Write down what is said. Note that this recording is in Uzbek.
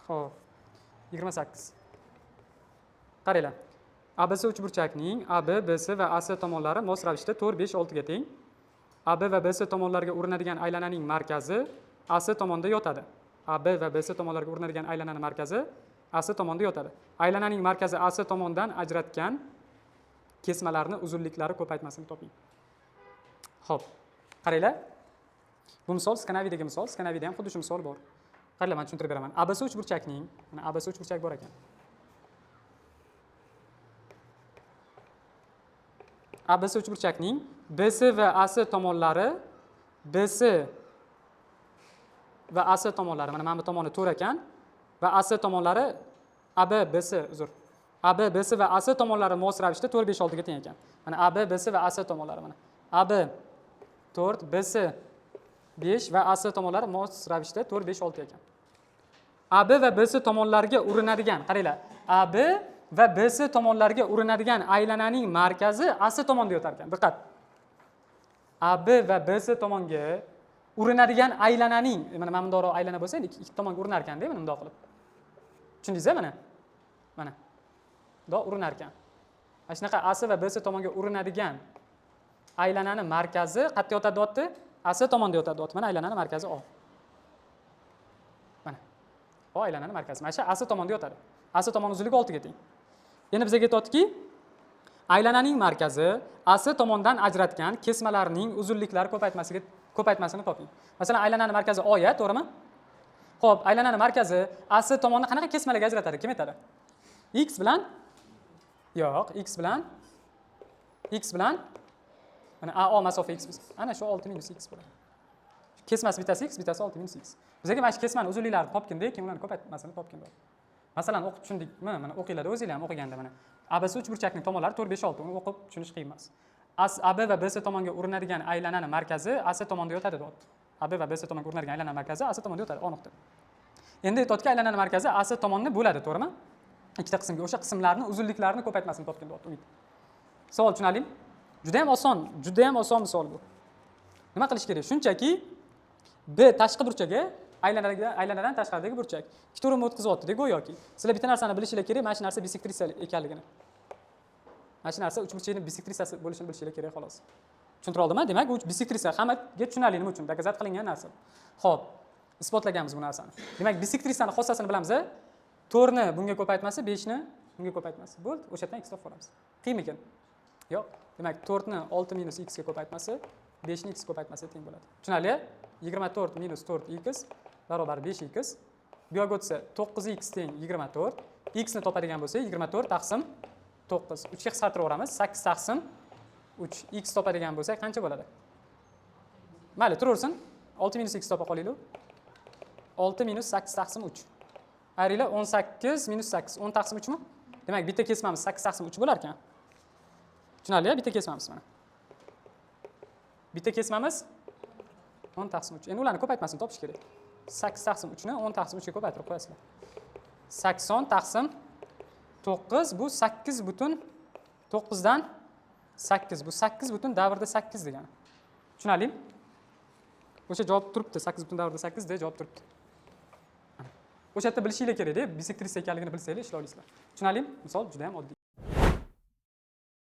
Xo'p, 28. Qaranglar. ABC uchburchakning AB, BC va AC tomonlari mos ravishda 4, 5, 6 ga teng. AB va BC tomonlariga urinadigan aylananing markazi AC tomonda yotadi. AB va BC tomonlariga urinadigan aylananing markazi AC tomonda yotadi. Aylananing markazi AC tomondan ajratgan kesmalarni uzunliklari ko'paytmasini toping. Xo'p, qaranglar. Bu misol Skanavidagi misol, Skanavida ham xuddi shu misol bor. Qaranglar, men tushuntirib beraman. ABC uchburchakning, mana ABC uchburchak bor ekan. ABC uchburchakning BC va AC tomonlari, BC va AC tomonlari, mana bu tomoni 4 ekan va AC tomonlari AB, BC, uzr. AB, BC va AC tomonlari mos ravishda 4, 5, 6 ga teng ekan. Mana AB, BC va AC tomonlari mana. AB 4, BC 5 va AC tomonlari mos ravishda 4, 5, 6 ekan. AB va BC tomonlariga urinadigan, qaranglar, AB va BC tomonlariga urinadigan aylananing markazi AC tomonda yotar ekan. Diqqat. AB va BC tomonga urinadigan aylananing, mana bundoqroq aylana bo'lsa, endi ikki tomonga urinar ekanda, mana bundoq qilib. Tushundingiz-a mana? Mana. Bundoq urinar ekan. Mana shunaqa AC va BC tomonga urinadigan aylanani markazi qayerda yotadi deyapti? AC tomonda yotadi deyapti. Mana aylanani markazi O. Mana. O aylanani markazi. Mana shu AC tomonda yotadi. AC tomon uzunligi 6 ga teng. Endi bizga aytyaptiki, aylananing markazi AC tomondan ajratgan kesmalarning uzunliklari ko'paytmasini toping. Masalan, aylanani markazi O ya, to'g'rimi? Xo'p, aylanani markazi AC tomonni qanaqa kesmalarga ajratadi? Kim aytadi? X bilan yo'q, X bilan X bilan mana AO masofa X bo'lsa, ana shu 6 minus X bo'ladi. Kesmasi bittasi X, bittasi 6 minus X. Bizga mana shu kesmani uzunliklarini topginda, keyin ularni ko'paytmasini topgin. Masalan, o'qib tushundikmi? Mana o'qinglar, o'zinglar ham o'qiganda mana. ABC uchburchakning tomonlari 4, 5, 6, uni o'qib tushunish qiyin emas. AB va BC tomonga urinadigan aylanani markazi AC tomonda yotadi deyapti. AB va BC tomonga urinadigan aylana markazi AC tomonda yotadi, O nuqta. Endi aytyaptiki, aylanani markazi AC tomonni bo'ladi, to'g'rimi? Ikkita qismga, o'sha qismlarni uzunliklarini ko'paytmasini topgin deyapti, Umid. Savol tushunarlimi? Juda ham oson, juda ham oson misol bu. Nima qilish kerak? Shunchaki B tashqi burchaga aylanadan tashqaridagi burchak. Ikkita urinma o'tkazyapti-da go'yoki. Sizlar bitta narsani bilishinglar kerak, mana shu narsa bisektrisa ekanligini. Mana shu narsa uchburchakning bisektrisasi bo'lishini bilishinglar kerak xolos. Tushuntira oldimmi? Demak, bu bisektrisa hammaga tushunarli nima uchun? Dokazat qilingan narsa. Xo'p, isbotlaganmiz bu narsani. Demak, bisektrisani xossasini bilamiz. 4 ni bunga ko'paytmasi, 5 ni bunga ko'paytmasi. Bo'ldi, o'sha yerdan x topib olamiz. Qiyinmikan? Yo'q. Demak, 4 ni 6 minus x ga ko'paytmasi, 5 ni x ko'paytmasi teng bo'ladi. Tushunarli? 24 minus 4x barobar 5x. Bu yoqqa o'tsa 9x teng 24. X ni topadigan bo'lsak, 24 taqsim 9. 3 ga qisqartirib yuboramiz. 8 taqsim 3. X topadigan bo'lsak qancha bo'ladi? Mayli, turaversin. 6 minus x topa qolaylik. 6 minus 8 taqsim 3. Ayringlar, 18 minus 8. 10 taqsim 3 mi? Demak, bitta kesmamiz 8 taqsim 3 bo'lar ekan. Tushunarli, bitta kesmamiz mana. Bitta kesmamiz 10 taqsim 3. Endi ularni ko'paytmasini topish kerak. 8 taqsim 3 ni 10 taqsim 3 ga ko'paytirib qo'yasizlar. 80 taqsim 9 bu 8 butun 9 dan 8. Bu 8 butun davrda 8 degani. Tushunarlimi? O'sha javob turibdi, 8 butun davrda 8 deb javob turibdi. O'sha yerda bilishinglar kerak-da, bisektrisa ekanligini bilsanglar ishlay olasizlar. Tushunarlimi? Misol juda ham oddiy.